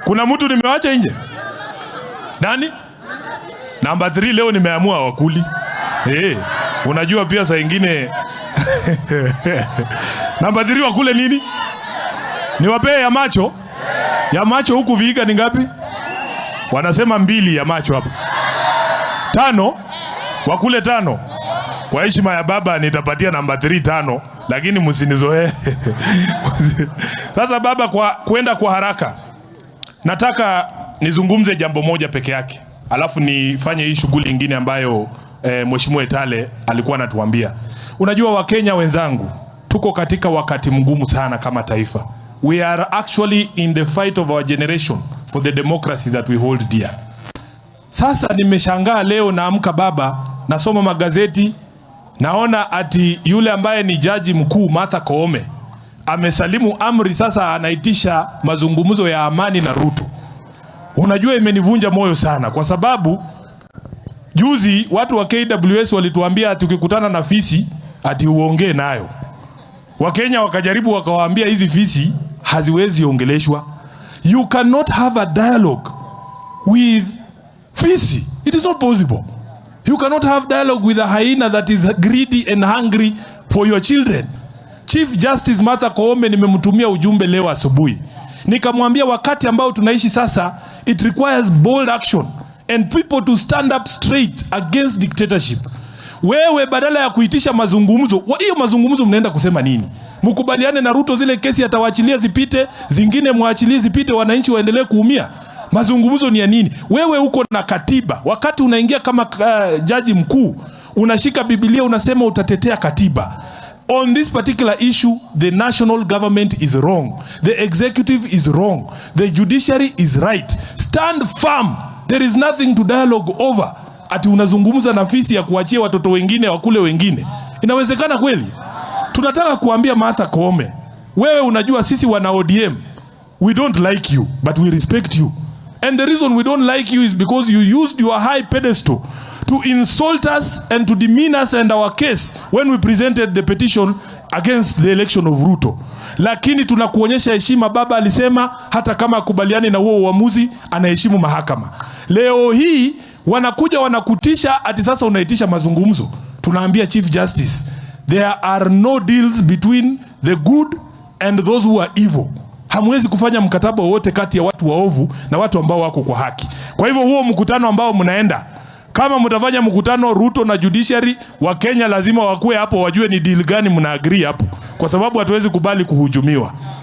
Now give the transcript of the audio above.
Kuna mtu nimewacha nje? Nani? Namba 3 leo nimeamua wakuli. Eh, unajua pia saa ingine namba 3 wakule nini? Niwapee ya macho? Ya macho huku Vihiga ni ngapi? Wanasema mbili ya macho hapa. Tano? Wakule tano. Kwa heshima ya baba nitapatia namba 3 tano, lakini msinizoee. Sasa baba, kwa kwenda kwa haraka, nataka nizungumze jambo moja peke yake, alafu nifanye hii shughuli ingine ambayo Mheshimiwa Etale alikuwa anatuambia. Unajua Wakenya wenzangu, tuko katika wakati mgumu sana kama taifa. We are actually in the fight of our generation for the democracy that we hold dear. Sasa nimeshangaa leo, naamka baba, nasoma magazeti, naona ati yule ambaye ni jaji mkuu Martha Koome amesalimu amri, sasa anaitisha mazungumzo ya amani na Ruto. Unajua, imenivunja moyo sana kwa sababu juzi watu wa KWS walituambia tukikutana na fisi ati uongee nayo. Wakenya wakajaribu wakawaambia hizi fisi haziwezi ongeleshwa. You cannot have a dialogue with fisi. It is not possible. You cannot have dialogue with a hyena that is greedy and hungry for your children. Chief Justice Martha Koome nimemtumia ujumbe leo asubuhi, nikamwambia wakati ambao tunaishi sasa, it requires bold action and people to stand up straight against dictatorship. Wewe badala ya kuitisha mazungumzo, hiyo mazungumzo mnaenda kusema nini? Mkubaliane na Ruto, zile kesi atawachilia zipite, zingine mwachilie zipite, wananchi waendelee kuumia. Mazungumzo ni ya nini? Wewe uko na katiba, wakati unaingia kama jaji mkuu unashika Biblia unasema utatetea katiba. On this particular issue, the national government is wrong. The executive is wrong. The judiciary is right. Stand firm. There is nothing to dialogue over. Ati unazungumza na fisi ya kuachia watoto wengine wakule wengine. Inawezekana kweli? Tunataka kuambia Martha Koome, wewe unajua sisi wana ODM, we don't like you, but we respect you. And the reason we don't like you is because you used your high pedestal to insult us and to demean us and our case when we presented the petition against the election of Ruto. Lakini tunakuonyesha heshima. Baba alisema hata kama akubaliani na huo uamuzi, anaheshimu mahakama. Leo hii wanakuja wanakutisha ati sasa unaitisha mazungumzo. Tunaambia Chief Justice, there are no deals between the good and those who are evil. Hamwezi kufanya mkataba wowote kati ya watu waovu na watu ambao wako kwa haki. Kwa hivyo huo mkutano ambao mnaenda, kama mtafanya mkutano Ruto na judiciary, Wakenya lazima wakuwe hapo, wajue ni deal gani mna agree hapo, kwa sababu hatuwezi kubali kuhujumiwa.